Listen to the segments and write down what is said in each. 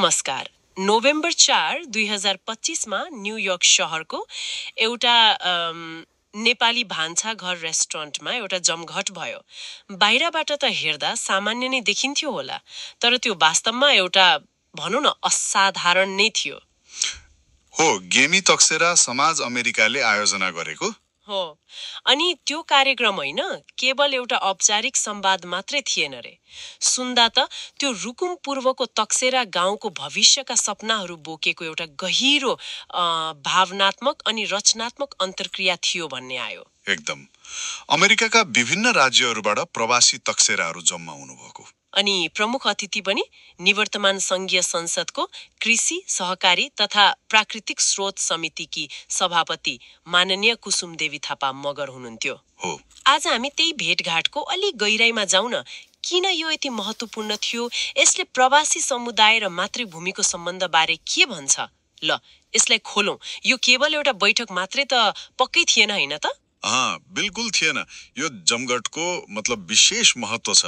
नमस्कार। नोभेम्बर 4, 2025 मा न्युयोर्क शहरको एउटा नेपाली भान्सा घर रेस्टुरेन्टमा एउटा जमघट भयो। बाहिरबाट त हेर्दा सामान्य नै देखिन्थ्यो होला, तर त्यो वास्तवमा एउटा भनौँ न असाधारण नै थियो। हो, गेमी तक्सेरा समाज अमेरिकाले आयोजना गरेको हो, अनि त्यो कार्यक्रम होइन, केवल एउटा औपचारिक संवाद मात्रै थिएन रे। सुन्दा त त्यो रुकुम पूर्वको तक्सेरा गाउँको भविष्यका सपनाहरू बोकेको एउटा गहिरो भावनात्मक अनि रचनात्मक अन्तर्क्रिया थियो भन्ने आयो। एकदम। अमेरिकाका विभिन्न राज्यहरूबाट प्रवासी तक्सेराहरू जम्मा हुनुभएको। अनि प्रमुख अतिथि पनि निवर्तमान संघीय संसदको कृषि सहकारी तथा प्राकृतिक स्रोत समितिकी सभापति माननीय कुसुम देवी थापा मगर हुनुहुन्थ्यो। हो, आज हामी त्यही भेटघाटको अलि गहिराईमा जाउँ न। किन यो यति महत्त्वपूर्ण थियो? यसले प्रवासी समुदाय र मातृभूमिको सम्बन्धबारे के भन्छ? ल, यसलाई खोलौं। यो केवल एउटा बैठक मात्रै त पक्कै थिएन हैन त? बिल्कुल थिएन। यो जमघटको मतलब विशेष महत्त्व छ।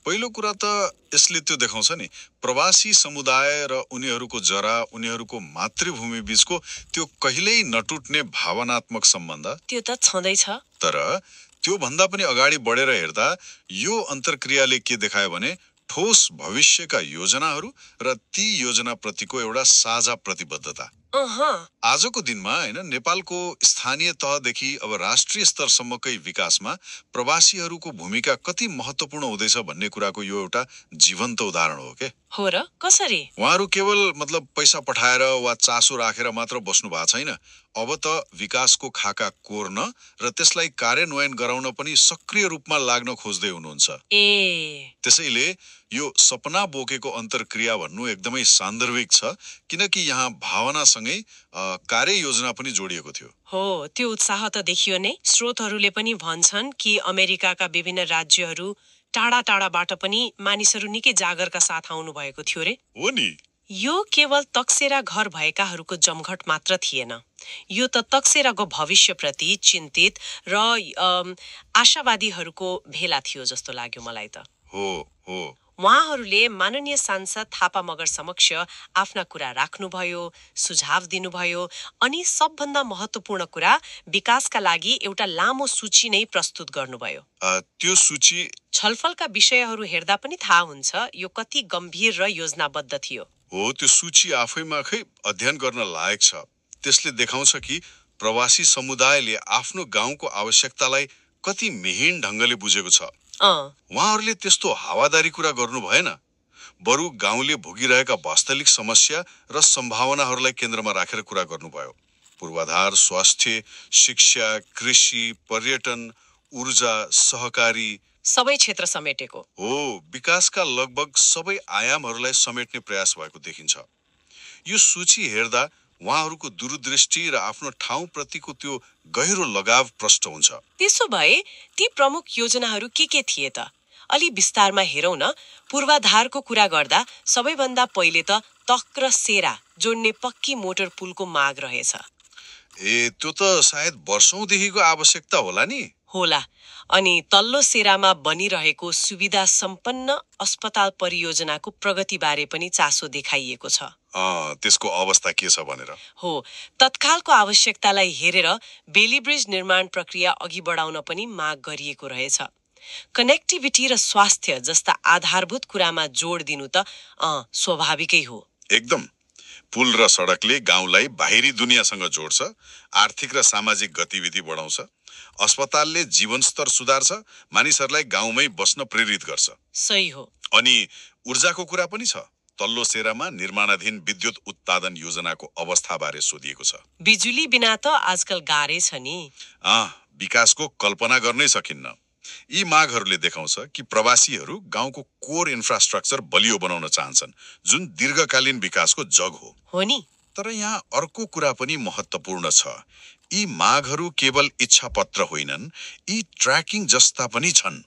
पहिलो कुरा त यसले त्यो देखाउँछ नि, प्रवासी समुदाय र उनीहरूको जरा, उनीहरूको मातृभूमि बीचको त्यो कहिल्यै नटुट्ने भावनात्मक सम्बन्ध। त्यो त छँदैछ। तर त्यो भन्दा पनि अगाडि बढेर हेर्दा यो अन्तर्क्रियाले के देखायो भने ठोस भविष्यका योजनाहरू र ती योजनाप्रतिको एउटा साझा प्रतिबद्धता। आजको दिनमा हैन, नेपालको स्थानीय तहदेखि अब राष्ट्रिय स्तरसम्मकै विकासमा प्रवासीहरूको भूमिका कति महत्त्वपूर्ण हुँदैछ भन्ने कुराको यो एउटा जीवन्त उदाहरण हो के। हो र कसरी? उहाँहरू केवल मतलब पैसा पठाएर वा चासो राखेर मात्र बस्नु भएको छैन। अब त विकासको खाका कोर्न र त्यसलाई कार्यान्वयन गराउन पनि सक्रिय रूपमा लाग्न खोज्दै हुनुहुन्छ। त्यसैले यो सपना बोकेको अन्तर्क्रिया भन्नु एकदमै सान्दर्भिक छ, किनकि यहाँ भावनासँगै कार्ययोजना पनि जोडिएको थियो। हो, त्यो उत्साह त देखियो नै। स्रोतहरूले पनि भन्छन् कि अमेरिकाका विभिन्न राज्यहरू टाढा टाढाबाट पनि मानिसहरू निकै जागरका साथ आउनु भएको थियो रे। हो नि। यो केवल तक्सेरा घर भएकाहरूको जमघट मात्र थिएन। यो त तक्सेराको भविष्यप्रति चिन्तित र आशावादीहरूको भेला थियो जस्तो लाग्यो मलाई त। हो हो। उहाँहरूले माननीय सांसद थापा मगर समक्ष आफ्ना कुरा राख्नुभयो, सुझाव दिनुभयो, अनि सबभन्दा महत्त्वपूर्ण कुरा विकासका लागि एउटा लामो सूची नै प्रस्तुत गर्नुभयो। त्यो सूची छलफलका विषयहरू हेर्दा पनि थाहा हुन्छ यो कति गम्भीर र योजनाबद्ध थियो। हो, त्यो सूची आफैमा खै अध्ययन गर्न लायक छ। त्यसले देखाउँछ कि प्रवासी समुदायले आफ्नो गाउँको आवश्यकतालाई कति मिहिन ढङ्गले बुझेको छ। उहाँहरूले त्यस्तो हावादारी कुरा गर्नु भएन, बरु गाउँले भोगिरहेका वास्तविक समस्या र सम्भावनाहरूलाई केन्द्रमा राखेर कुरा गर्नुभयो। पूर्वाधार, स्वास्थ्य, शिक्षा, कृषि, पर्यटन, ऊर्जा, सहकारी सबै क्षेत्र समेटेको हो। विकासका लगभग सबै आयामहरूलाई समेट्ने प्रयास भएको देखिन्छ। यो सूची हेर्दा उहाँहरूको दूरदृष्टि र आफ्नो ठाउँप्रतिको त्यो गहिरो लगाव प्रष्ट हुन्छ। त्यसो भए ती प्रमुख योजनाहरू के थिए त? अलि विस्तारमा हेरौँ न। पूर्वाधारको कुरा गर्दा सबैभन्दा पहिले त तक र सेरा जोड्ने पक्की मोटर पुलको माग रहेछ। त्यो त सायद वर्षौंदेखिको आवश्यकता होला नि। होला। अनि तल्लो सेरामा बनिरहेको सुविधा सम्पन्न अस्पताल परियोजनाको प्रगतिबारे पनि चासो देखाइएको छ। त्यसको अवस्था के छ भनेर। हो, तत्कालको आवश्यकतालाई हेरेर बेली ब्रिज निर्माण प्रक्रिया अघि बढाउन पनि माग गरिएको रहेछ। कनेक्टिभिटी र स्वास्थ्य जस्ता आधारभूत कुरामा जोड दिनु त स्वाभाविकै हो। एकदम। पुल र सडकले गाउँलाई बाहिरी दुनियाँसँग जोड्छ, आर्थिक र सामाजिक गतिविधि बढाउँछ। अस्पतालले जीवनस्तर सुधार्छ, मानिसहरूलाई गाउँमै बस्न प्रेरित गर्छ। सही हो। अनि ऊर्जाको कुरा पनि छ। तल्लो सेरामा निर्माणाधीन विद्युत उत्पादन योजनाको अवस्थाबारे सोधिएको छ। बिजुली बिना त आजकल गाह्रै छ नि। विकासको कल्पना गर्नै सकिन्न। यी मागहरूले देखाउँछ कि प्रवासीहरू गाउँको कोर इन्फ्रास्ट्रक्चर बलियो बनाउन चाहन्छन्, जुन दीर्घकालीन विकासको जग हो नि। तर यहाँ अर्को कुरा पनि महत्त्वपूर्ण छ। यी मागहरू केवल इच्छा पत्र होइनन्, यी ट्र्याकिङ जस्ता पनि छन्।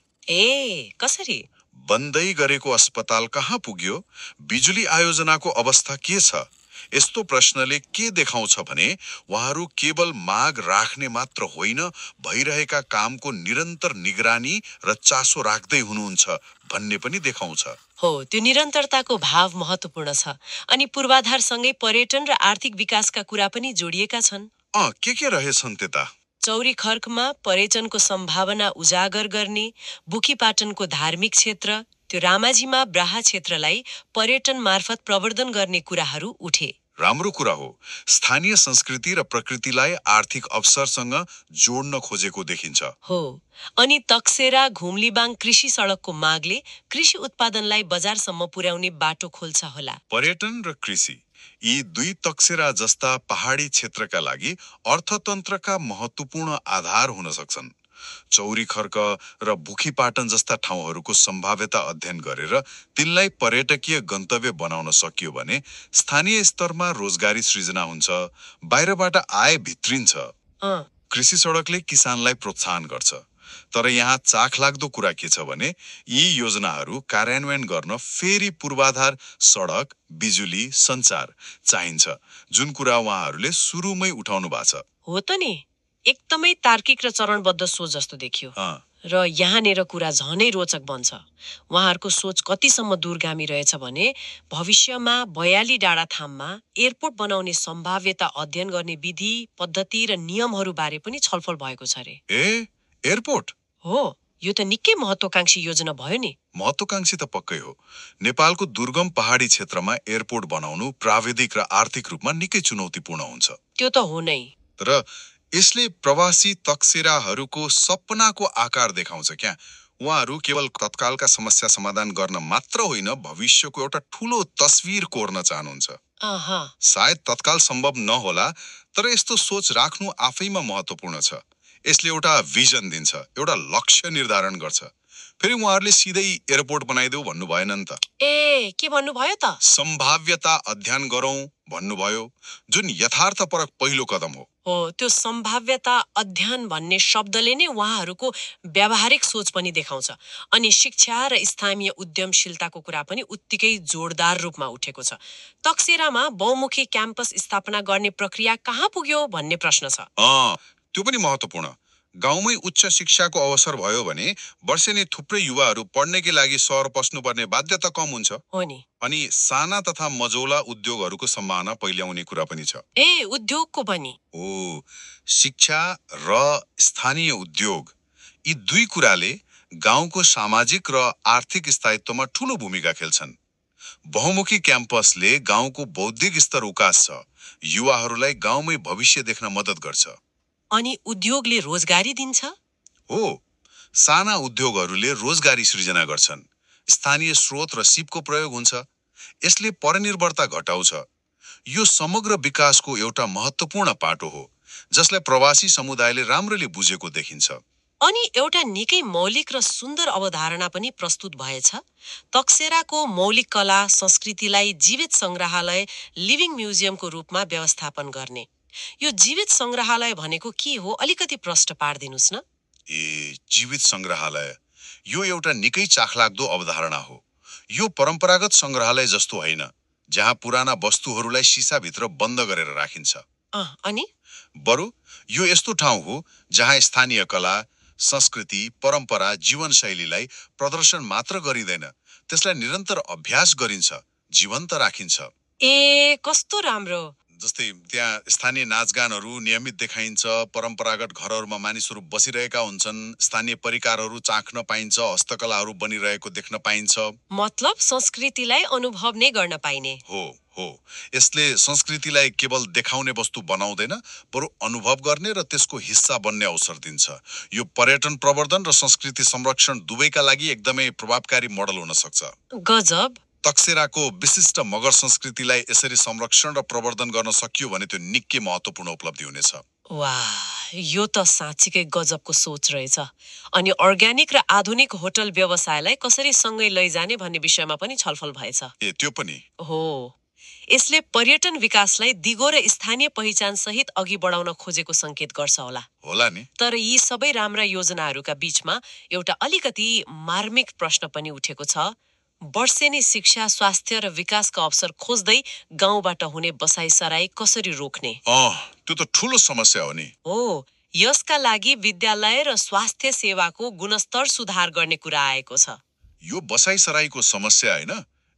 कसरी? बन्दै गरेको अस्पताल कहाँ पुग्यो? बिजुली आयोजनाको अवस्था के छ? यस्तो प्रश्नले के देखाउँछ भने उहाँहरू केवल माग राख्ने मात्र होइन, भइरहेका कामको निरन्तर निगरानी र चासो राख्दै हुनुहुन्छ भन्ने पनि देखाउँछ। हो, त्यो निरन्तरताको भाव महत्त्वपूर्ण छ अनि पूर्वाधारसँगै पर्यटन र आर्थिक विकासका कुरा पनि जोडिएका छन्। के रहेछन् त्यता? चौरी खर्कमा पर्यटनको सम्भावना उजागर गर्ने, बुखीपाटनको धार्मिक क्षेत्र, त्यो रामाझीमा ब्राहा क्षेत्रलाई पर्यटन मार्फत प्रवर्धन गर्ने कुराहरू उठे। राम्रो कुरा हो। स्थानीय संस्कृति र प्रकृतिलाई आर्थिक अवसरसँग जोड्न खोजेको देखिन्छ। हो, अनि तकसेरा घुमलीबाङ कृषि सडकको मागले कृषि उत्पादनलाई बजारसम्म पुर्याउने बाटो खोल्छ होला। पर्यटन र कृषि यी दुई तकसेरा जस्ता पहाडी क्षेत्रका लागि अर्थतन्त्रका महत्त्वपूर्ण आधार हुन सक्छन्। चौरी खर्क र बुखीपाटन जस्ता ठाउँहरूको सम्भाव्यता अध्ययन गरेर तिनलाई पर्यटकीय गन्तव्य बनाउन सकियो भने स्थानीय स्तरमा रोजगारी सृजना हुन्छ, बाहिरबाट आय भित्रिन्छ। कृषि सडकले किसानलाई प्रोत्साहन गर्छ। तर यहाँ चाखलाग्दो कुरा के छ भने यी योजनाहरू कार्यान्वयन गर्न फेरि पूर्वाधार, सडक, बिजुली, सञ्चार चाहिन्छ, जुन कुरा उहाँहरूले सुरुमै उठाउनु भएको छ। हो त नि, एकदमै तार्किक र चरणबद्ध सोच जस्तो देखियो। र यहाँनेर कुरा झनै रोचक बन्छ। उहाँहरूको सोच कतिसम्म दूरगामी रहेछ भने भविष्यमा बयाली डाँडा थाममा एयरपोर्ट बनाउने सम्भाव्यता अध्ययन गर्ने विधि, पद्धति र नियमहरू बारे पनि छलफल भएको छ रे। एयरपोर्ट? हो, यो त निकै महत्त्वकांक्षी योजना भयो नि। महत्त्वकांक्षी त पक्कै हो। नेपालको दुर्गम पहाडी क्षेत्रमा एयरपोर्ट बनाउनु प्राविधिक र आर्थिक रूपमा निकै चुनौतीपूर्ण हुन्छ। त्यो त हो नै। तर यसले प्रवासी तकसेराहरूको सपनाको आकार देखाउँछ क्या। उहाँहरू केवल तत्कालका समस्या समाधान गर्न मात्र होइन, भविष्यको एउटा ठूलो तस्विर कोर्न चाहनुहुन्छ। सायद तत्काल सम्भव नहोला, तर यस्तो सोच राख्नु आफैमा महत्त्वपूर्ण छ। यसले एउटा भिजन दिन्छ, एउटा लक्ष्य निर्धारण गर्छ। फेरि उहाँहरूले सिधै एयरपोर्ट बनाइदेऊ भन्नु भएन नि त। के भन्नुभयो त? सम्भाव्यता अध्ययन गरौँ भन्नुभयो, जुन यथार्थपरक पहिलो कदम हो। त्यो सम्भाव्यता अध्ययन भन्ने शब्दले नै उहाँहरूको व्यावहारिक सोच पनि देखाउँछ। अनि शिक्षा र स्थानीय उद्यमशीलताको कुरा पनि उत्तिकै जोरदार रूपमा उठेको छ। तकसेरामा बहुमुखी क्याम्पस स्थापना गर्ने प्रक्रिया कहाँ पुग्यो भन्ने प्रश्न छ। त्यो पनि महत्त्वपूर्ण। गाउँमै उच्च शिक्षाको अवसर भयो भने वर्षेनी थुप्रै युवाहरू पढ्नकै लागि सहर पस्नुपर्ने बाध्यता कम हुन्छ। हो नि। अनि साना तथा मझौला उद्योगहरूको सम्भावना पहिल्याउने कुरा पनि छ। उद्योगको पनि? शिक्षा र स्थानीय उद्योग, यी दुई कुराले गाउँको सामाजिक र आर्थिक स्थायित्वमा ठूलो भूमिका खेल्छन्। बहुमुखी क्याम्पसले गाउँको बौद्धिक स्तर उकास्छ, युवाहरूलाई गाउँमै भविष्य देख्न मद्दत गर्छ। अनि उद्योगले रोजगारी दिन्छ? हो, साना उद्योगहरूले रोजगारी सृजना गर्छन्। स्थानीय स्रोत र सिपको प्रयोग हुन्छ। यसले परनिर्भरता घटाउँछ। यो समग्र विकासको एउटा महत्त्वपूर्ण पाटो हो, जसलाई प्रवासी समुदायले राम्ररी बुझेको देखिन्छ। अनि एउटा निकै मौलिक र सुन्दर अवधारणा पनि प्रस्तुत भएछ। तकसेराको मौलिक कला संस्कृतिलाई जीवित सङ्ग्रहालय, लिभिङ म्युजियमको रूपमा व्यवस्थापन गर्ने। यो जीवित सङ्ग्रहालय भनेको के हो, अलिकति प्रष्ट पार्दिनुस् न? जीवित सङ्ग्रहालय यो एउटा निकै चाखलाग्दो अवधारणा हो। यो परम्परागत सङ्ग्रहालय जस्तो होइन, जहाँ पुराना वस्तुहरूलाई सिसाभित्र बन्द गरेर राखिन्छ। अनि बरु यो यस्तो ठाउँ हो जहाँ स्थानीय कला, संस्कृति, परम्परा, जीवनशैलीलाई प्रदर्शन मात्र गरिँदैन, त्यसलाई निरन्तर अभ्यास गरिन्छ, जीवन्त राखिन्छ। कस्तो राम्रो! जस्तै त्यहाँ स्थानीय नाचगानहरू नियमित देखाइन्छ, परम्परागत घरहरूमा मानिसहरू बसिरहेका हुन्छन्, स्थानीय परिकारहरू चाख्न पाइन्छ, हस्तकलाहरू बनिरहेको देख्न पाइन्छ। मतलब संस्कृतिलाई अनुभव नै गर्न पाइने। हो। यसले संस्कृतिलाई केवल देखाउने वस्तु बनाउँदैन, बरु अनुभव गर्ने र त्यसको हिस्सा बन्ने अवसर दिन्छ। यो पर्यटन प्रवर्धन र संस्कृति संरक्षण दुवैका लागि एकदमै प्रभावकारी मोडल हुन सक्छ। गजब! तकसेराको विशिष्ट मगर संस्कृतिलाई यसरी संरक्षण र प्रवर्धन गर्न सकियो भने त्यो निकै महत्त्वपूर्ण उपलब्धि हुनेछ। वाह, यो त साँच्चीकै गजबको सोच रहेछ। अनि अर्ग्यानिक र आधुनिक होटल व्यवसायलाई कसरी सँगै लैजाने भन्ने विषयमा पनि छलफल भएछ। त्यो पनि हो। यसले पर्यटन विकासलाई दिगो र स्थानीय पहिचान सहित अघि बढाउन खोजेको संकेत गर्छ होला नि। तर यी सबै राम्रा योजनाहरूका बीचमा एउटा अलिकति मार्मिक प्रश्न पनि उठेको छ। वर्षेनी शिक्षा, स्वास्थ्य र विकासका अवसर खोज्दै गाउँबाट हुने बसाइसराई कसरी रोक्ने? त्यो त ठूलो समस्या हो नि। हो, यसका लागि विद्यालय र स्वास्थ्य सेवाको गुणस्तर सुधार गर्ने कुरा आएको छ। यो बसाइसराईको समस्या हैन,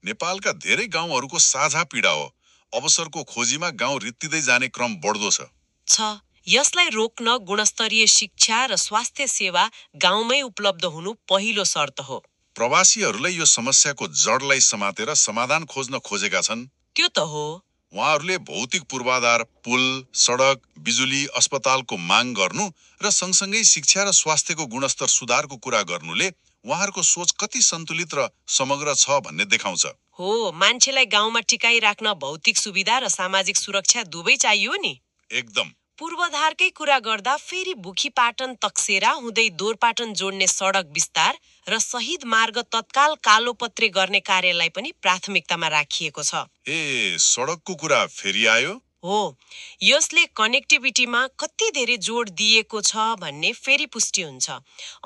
नेपालका धेरै गाउँहरूको साझा पीडा हो। अवसरको खोजीमा गाउँ रित्तिदै जाने क्रम बढ्दो छ। यसलाई रोक्न गुणस्तरीय शिक्षा र स्वास्थ्य सेवा गाउँमै उपलब्ध हुनु पहिलो शर्त हो। प्रवासीहरूलाई यो समस्याको जडलाई समातेर समाधान खोज्न खोजेका छन्। त्यो त हो। उहाँहरूले भौतिक पूर्वाधार, पुल, सडक, बिजुली, अस्पतालको माग गर्नु र सँगसँगै शिक्षा र स्वास्थ्यको गुणस्तर सुधारको कुरा गर्नुले उहाँहरूको सोच कति सन्तुलित र समग्र छ भन्ने देखाउँछ। हो, मान्छेलाई गाउँमा टिकाइ राख्न भौतिक सुविधा र सामाजिक सुरक्षा दुवै चाहियो नि। एकदम। पूर्वाधारकै कुरा गर्दा फेरि बुखीपाटन तकसेरा हुँदै दोरपाटन जोड्ने सडक विस्तार र शहीद मार्ग तत्काल कालोपत्रे गर्ने कार्यलाई पनि प्राथमिकतामा राखिएको छ। सडकको कुरा फेरि आयो? हो, यसले कनेक्टिभिटीमा कति धेरै जोड दिएको छ भन्ने फेरि पुष्टि हुन्छ।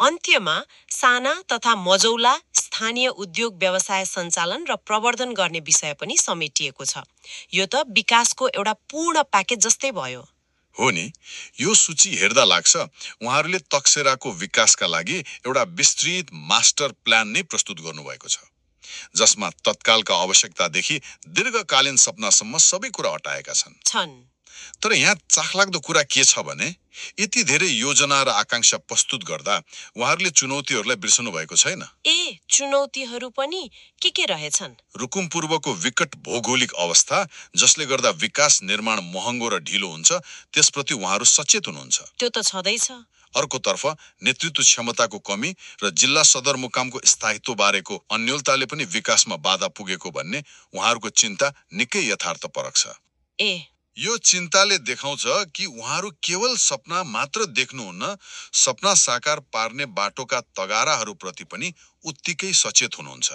अन्त्यमा साना तथा मझौला स्थानीय उद्योग व्यवसाय सञ्चालन र प्रवर्धन गर्ने विषय पनि समेटिएको छ। यो त विकासको एउटा पूर्ण प्याकेज जस्तै भयो। हो नि, यो सूची हेर्दा लाग्छ उहाँहरूले तकसेराको विकासका लागि एउटा विस्तृत मास्टर प्लान नै प्रस्तुत गर्नुभएको छ, जसमा तत्कालका आवश्यकतादेखि दीर्घकालीन सपनासम्म सबै कुरा अटाएका छन्। तर यहाँ चाखलाग्दो कुरा के छ भने यति धेरै योजना र आकांक्षा प्रस्तुत गर्दा उहाँहरूले चुनौतीहरूलाई बिर्सनु भएको छैन। चुनौतीहरू पनि के रहेछन्? रुकुम पूर्वको विकट भौगोलिक अवस्था, जसले गर्दा विकास निर्माण महँगो र ढिलो हुन्छ, त्यसप्रति उहाँहरू सचेत हुनुहुन्छ। त्यो त छँदैछ। अर्कोतर्फ नेतृत्व क्षमताको कमी र जिल्ला सदरमुकामको स्थायित्व बारेको अन्योलताले पनि विकासमा बाधा पुगेको भन्ने उहाँहरूको चिन्ता निकै यथार्थपरक छ। यो चिन्ताले देखाउँछ कि उहाँहरू केवल सपना मात्र देख्नुहुन्न, सपना साकार पार्ने बाटोका तगाराहरूप्रति पनि उत्तिकै सचेत हुनुहुन्छ।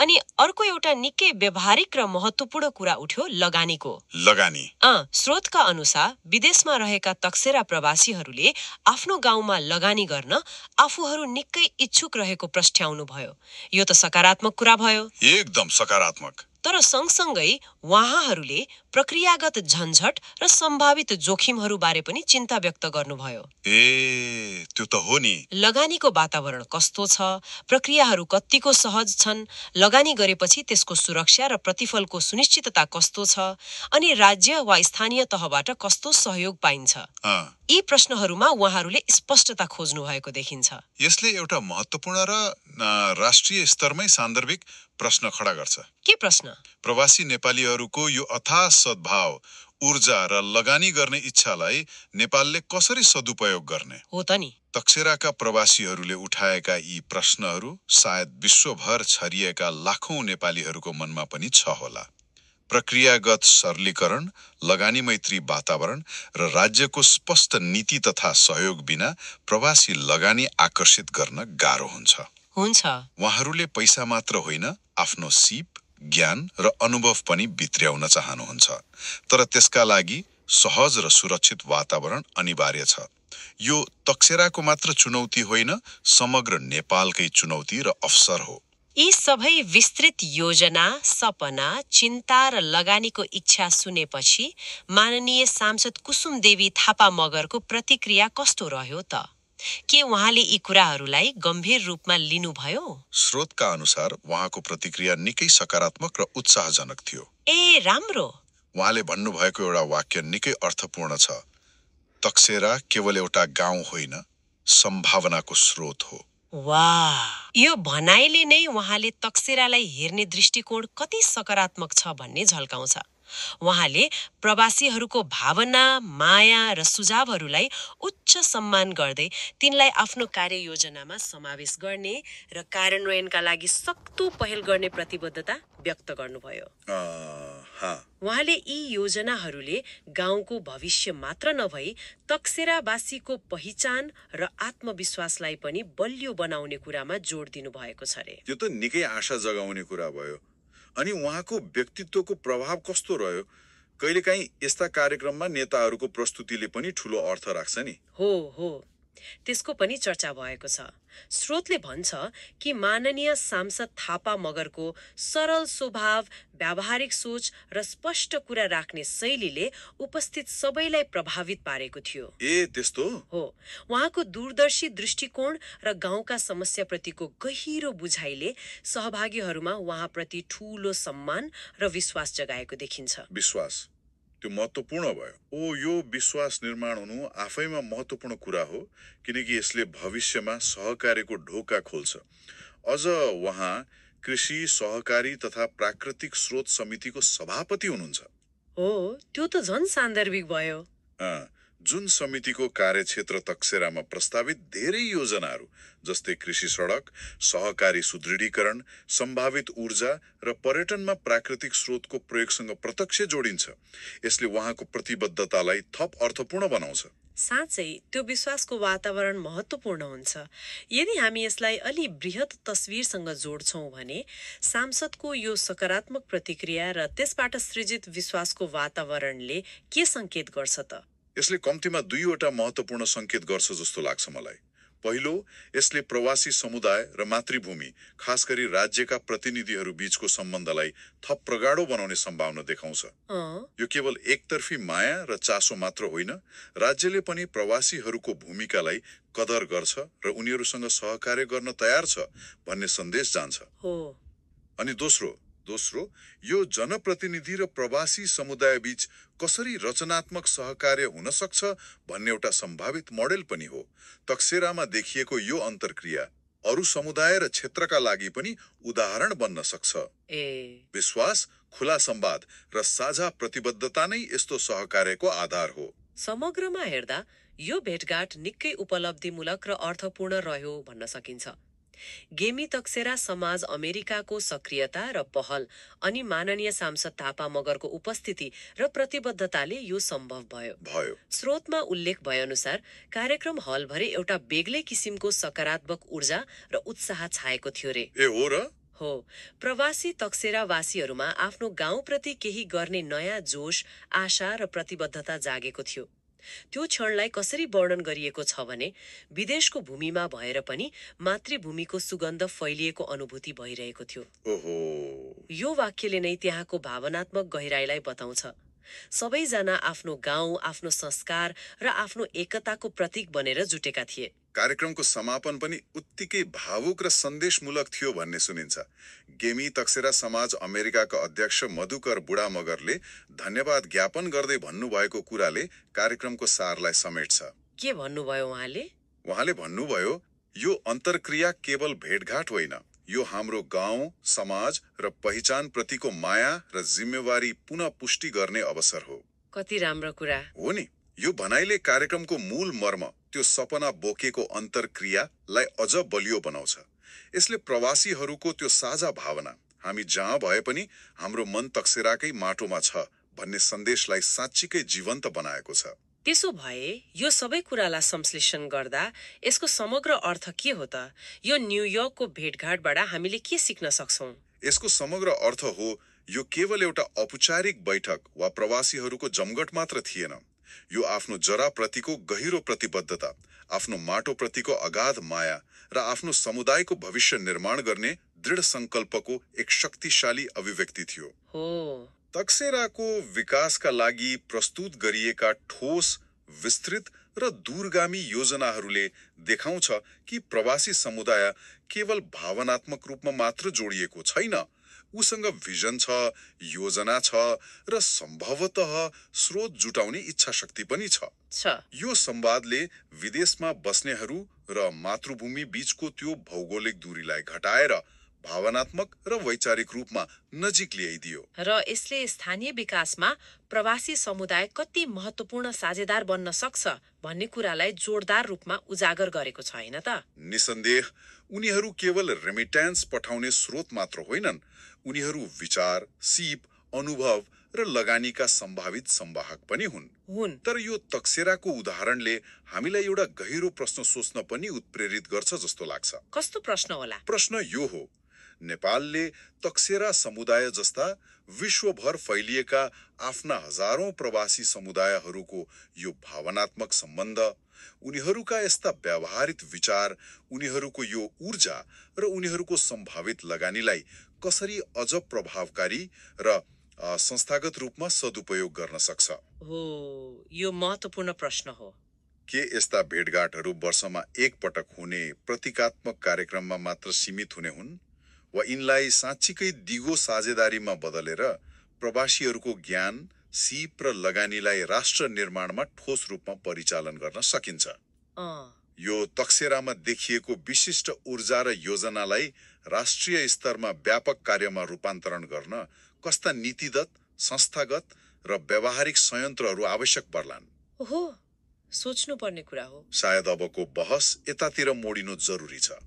अनि अर्को एउटा निकै व्यवहारिक र महत्त्वपूर्ण कुरा उठ्यो लगानीको। लगानी। स्रोतका अनुसार विदेशमा रहेका तकसेरा प्रवासीहरूले आफ्नो गाउँमा लगानी गर्न आफूहरू निकै इच्छुक रहेको प्रस्ट्याउनु भयो। यो त सकारात्मक कुरा भयो। एकदम सकारात्मक। तर सँगसँगै उहाँहरूले प्रक्रियागत झन्झट र सम्भावित जोखिमहरू बारे पनि चिन्ता व्यक्त गर्नुभयो। त्यो त हो नि। लगानीको वातावरण कस्तो छ, प्रक्रियाहरू कतिको सहज छन्, लगानी गरेपछि त्यसको सुरक्षा र प्रतिफलको सुनिश्चितता कस्तो छ, अनि राज्य वा स्थानीय तहबाट कस्तो सहयोग पाइन्छ, यी प्रश्नहरूमा उहाँहरूले स्पष्टता खोज्नु भएको देखिन्छ। यसले एउटा महत्त्वपूर्ण र राष्ट्रिय स्तरमै सान्दर्भिक प्रश्न खडा गर्छ। के प्रश्न? प्रवासी नेपालीहरूको यो अथाह सद्भाव, ऊर्जा र लगानी गर्ने इच्छालाई नेपालले कसरी सदुपयोग गर्ने हो त नि। तकसेराका प्रवासीहरूले उठाएका यी प्रश्नहरू सायद विश्वभर छरिएका लाखौं नेपालीहरूको मनमा पनि छ होला। प्रक्रियागत सरलीकरण, लगानी मैत्री वातावरण र राज्यको स्पष्ट नीति तथा सहयोग बिना प्रवासी लगानी आकर्षित गर्न गाह्रो हुन्छ। उहाँहरूले पैसा मात्र होइन, आफ्नो सिप, ज्ञान र अनुभव पनि भित्र्याउन चाहनुहुन्छ। तर त्यसका लागि सहज र सुरक्षित वातावरण अनिवार्य छ। यो तकसेराको मात्र चुनौती होइन, समग्र नेपालकै चुनौती र अवसर हो। यी सबै विस्तृत योजना, सपना, चिन्ता र लगानीको इच्छा सुनेपछि माननीय सांसद कुसुम देवी थापा मगरको प्रतिक्रिया कस्तो रह्यो त? के उहाँले यी कुराहरूलाई गम्भीर रूपमा लिनुभयो? स्रोतका अनुसार उहाँको प्रतिक्रिया निकै सकारात्मक र उत्साहजनक थियो। राम्रो। उहाँले भन्नुभएको एउटा वाक्य निकै अर्थपूर्ण छ। तकसेरा केवल एउटा गाउँ होइन, सम्भावनाको स्रोत हो। वाह, यो भनाइले नै उहाँले तकसेरालाई हेर्ने दृष्टिकोण कति सकारात्मक छ भन्ने झल्काउँछ। उहाँले प्रवासीहरूको भावना, माया र सुझावहरूलाई उच्च सम्मान गर्दै तिनलाई आफ्नो कार्ययोजनामा समावेश गर्ने र कार्यान्वयनका लागि सक्दो पहल गर्ने प्रतिबद्धता व्यक्त गर्नुभयो। उहाँले यी योजनाहरूले गाउँको भविष्य मात्र नभई तकसेरावासीको पहिचान र आत्मविश्वासलाई पनि बलियो बनाउने कुरामा जोड दिनुभएको छ रे। यो त निकै आशा जगाउने कुरा भयो। अनि उहाँको व्यक्तित्वको प्रभाव कस्तो रह्यो? कहिलेकाहीँ यस्ता कार्यक्रममा नेताहरूको प्रस्तुतिले पनि ठूलो अर्थ राख्छ नि। हो, त्यसको पनि चर्चा भएको छ। स्रोतले भन्छ कि माननीय सांसद थापा मगरको सरल स्वभाव, व्यावहारिक सोच र स्पष्ट कुरा राख्ने शैलीले उपस्थित सबैलाई प्रभावित पारेको थियो। त्यस्तो हो। उहाँको दूरदर्शी दृष्टिकोण र गाउँका समस्याप्रतिको गहिरो बुझाइले सहभागीहरूमा उहाँप्रति ठूलो सम्मान र विश्वास जगाएको देखिन्छ। विश्वास त्यो महत्त्वपूर्ण भयो। यो विश्वास निर्माण हुनु आफैमा महत्त्वपूर्ण कुरा हो, किनकि यसले भविष्यमा सहकार्यको ढोका खोल्छ। अझ उहाँ कृषि सहकारी तथा प्राकृतिक स्रोत समितिको सभापति हुनुहुन्छ। हो, त्यो त झन् सान्दर्भिक भयो। जुन समितिको कार्यक्षेत्र तकसेरामा प्रस्तावित धेरै योजनाहरू जस्तै कृषि सडक, सहकारी सुदृढीकरण, सम्भावित ऊर्जा र पर्यटनमा प्राकृतिक स्रोतको प्रयोगसँग प्रत्यक्ष जोडिन्छ। यसले उहाँको प्रतिबद्धतालाई थप अर्थपूर्ण बनाउँछ। साँच्चै त्यो विश्वासको वातावरण महत्त्वपूर्ण हुन्छ। यदि हामी यसलाई अलि बृहत तस्विरसँग जोड्छौँ भने सांसदको यो सकारात्मक प्रतिक्रिया र त्यसबाट सृजित विश्वासको वातावरणले के सङ्केत गर्छ त? यसले कम्तीमा दुईवटा महत्त्वपूर्ण सङ्केत गर्छ जस्तो लाग्छ मलाई। पहिलो, यसले प्रवासी समुदाय र मातृभूमि, खास गरी राज्यका प्रतिनिधिहरू बीचको सम्बन्धलाई थप प्रगाढो बनाउने सम्भावना देखाउँछ। यो केवल एकतर्फी माया र चासो मात्र होइन, राज्यले पनि प्रवासीहरूको भूमिकालाई कदर गर्छ र उनीहरूसँग सहकार्य गर्न तयार छ भन्ने सन्देश जान्छ। अनि दोस्रो, यो जनप्रतिनिधि र प्रवासी समुदाय बीच कसरी रचनात्मक सहकार्य हुन सक्छ भन्ने एउटा सम्भावित मोडेल पनि हो। तकसेरामा देखिएको यो अन्तर्क्रिया अरू समुदाय र क्षेत्रका लागि पनि उदाहरण बन्न सक्छ। विश्वास, खुला संवाद र साझा प्रतिबद्धता नै यस्तो सहकार्यको आधार हो। समग्रमा हेर्दा यो भेटघाट निकै उपलब्धिमूलक र अर्थपूर्ण रह्यो भन्न सकिन्छ। गेमी तकसेरा समाज अमेरिकाको सक्रियता र पहल अनि माननीय सांसद थापा मगरको उपस्थिति र प्रतिबद्धताले यो सम्भव भयो। स्रोतमा उल्लेख भए अनुसार कार्यक्रम हलभरि एउटा बेग्लै किसिमको सकारात्मक ऊर्जा र उत्साह छाएको थियो रे। हो र? हो। प्रवासी तकसेरावासीहरूमा आफ्नो गाउँप्रति केही गर्ने नयाँ जोश, आशा र प्रतिबद्धता जागेको थियो। त्यो क्षणलाई कसरी वर्णन गरिएको छ भने विदेशको भूमिमा भएर पनि मातृभूमिको सुगन्ध फैलिएको अनुभूति भइरहेको थियो। यो वाक्यले नै त्यहाँको भावनात्मक गहिराईलाई बताउँछ। सबैजना आफ्नो गाउँ, आफ्नो संस्कार र आफ्नो एकताको प्रतीक बनेर जुटेका थिए। कार्यक्रमको समापन पनि उत्तिकै भावुक र सन्देशमूलक थियो भन्ने सुनिन्छ। गेमी तकसेरा समाज अमेरिकाका अध्यक्ष मधुकर बुढा मगरले धन्यवाद ज्ञापन गर्दै भन्नुभएको कुराले कार्यक्रमको सारलाई समेट्छ। के भन्नुभयो उहाँले? उहाँले भन्नुभयो, यो अन्तर्क्रिया केवल भेटघाट होइन, यो हाम्रो गाउँ, समाज र पहिचान प्रतिको माया र जिम्मेवारी पुनः पुष्टि गर्ने अवसर हो। कति राम्रो कुरा हो नि। यो भनाइले कार्यक्रमको मूल मर्म, त्यो सपना बोकेको अन्तर्क्रियालाई अझ बलियो बनाउँछ। यसले प्रवासीहरूको त्यो साझा भावना, हामी जहाँ भए पनि हाम्रो मन तकसेराकै माटोमा छ भन्ने सन्देशलाई साँच्चीकै जीवन्त बनाएको छ। त्यसो भए यो सबै कुरालाई संश्लेषण गर्दा यसको समग्र अर्थ के हो त? यो न्युयोर्कको भेटघाटबाट हामीले के सिक्न सक्छौं? यसको समग्र अर्थ हो, यो केवल एउटा औपचारिक बैठक वा प्रवासीहरूको जमघट मात्र थिएन। यो आफ्नो जरा प्रतिको गहिरो प्रतिबद्धता, आफ्नो माटो प्रतिको अगाध माया र आफ्नो समुदायको भविष्य निर्माण गर्ने दृढ संकल्पको एक शक्तिशाली अभिव्यक्ति थियो। तकसेराको विकासका लागि प्रस्तुत गरिएका ठोस, विस्तृत र दूरगामी योजनाहरूले देखाउँछ कि प्रवासी समुदाय केवल भावनात्मक रूपमा मात्र जोडिएको छैन, उसँग भिजन छ, योजना छ र सम्भवतः स्रोत जुटाउने इच्छा शक्ति पनि छ। यो संवादले विदेशमा बस्नेहरू र मातृभूमि बीचको त्यो भौगोलिक दूरीलाई घटाएर भावनात्मक र वैचारिक रूपमा नजिक ल्याइदियो। र यसले स्थानीय विकासमा प्रवासी समुदाय कति महत्त्वपूर्ण साझेदार बन्न सक्छ भन्ने कुरालाई जोरदार रूपमा उजागर गरेको छ, हैन त? निसन्देह, उनीहरू केवल रेमिट्यान्स पठाउने स्रोत मात्र होइनन्, उनीहरू विचार, सिप, अनुभव र लगानीका सम्भावित संवाहक पनि हुन्। तर यो तकसेराको उदाहरणले हामीलाई एउटा गहिरो प्रश्न सोच्न पनि उत्प्रेरित गर्छ जस्तो लाग्छ। कस्तो प्रश्न होला? प्रश्न यो हो, नेपालले तकसेरा समुदाय जस्ता विश्वभर फैलिएका आफ्ना हजारौं प्रवासी समुदायहरूको यो भावनात्मक सम्बन्ध, उनीहरूका यस्ता व्यावहारिक विचार, उनीहरूको यो ऊर्जा र उनीहरूको सम्भावित लगानीलाई कसरी अझ प्रभावकारी र संस्थागत रूपमा सदुपयोग गर्न सक्छ? हो, यो महत्त्वपूर्ण प्रश्न हो। के यस्ता भेटघाटहरू वर्षमा एक पटक हुने प्रतीकात्मक कार्यक्रममा मात्र सीमित हुने हुन्, वा यिनलाई साँच्चीकै दिगो साझेदारीमा बदलेर प्रवासीहरूको ज्ञान, सिप र लगानीलाई राष्ट्र निर्माणमा ठोस रूपमा परिचालन गर्न सकिन्छ? यो तकसेरामा देखिएको विशिष्ट ऊर्जा र योजनालाई राष्ट्रिय स्तरमा व्यापक कार्यमा रूपान्तरण गर्न कस्ता नीतिगत, संस्थागत र व्यावहारिक संयन्त्रहरू आवश्यक पर्लान्? हो, सोच्नुपर्ने कुरा हो। सायद अबको बहस यतातिर मोडिनु जरुरी छ।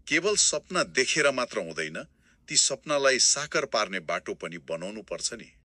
केवल सपना देखेर मात्र हुँदैन, ती सपनालाई साकार पार्ने बाटो पनि बनाउनु पर्छ नि।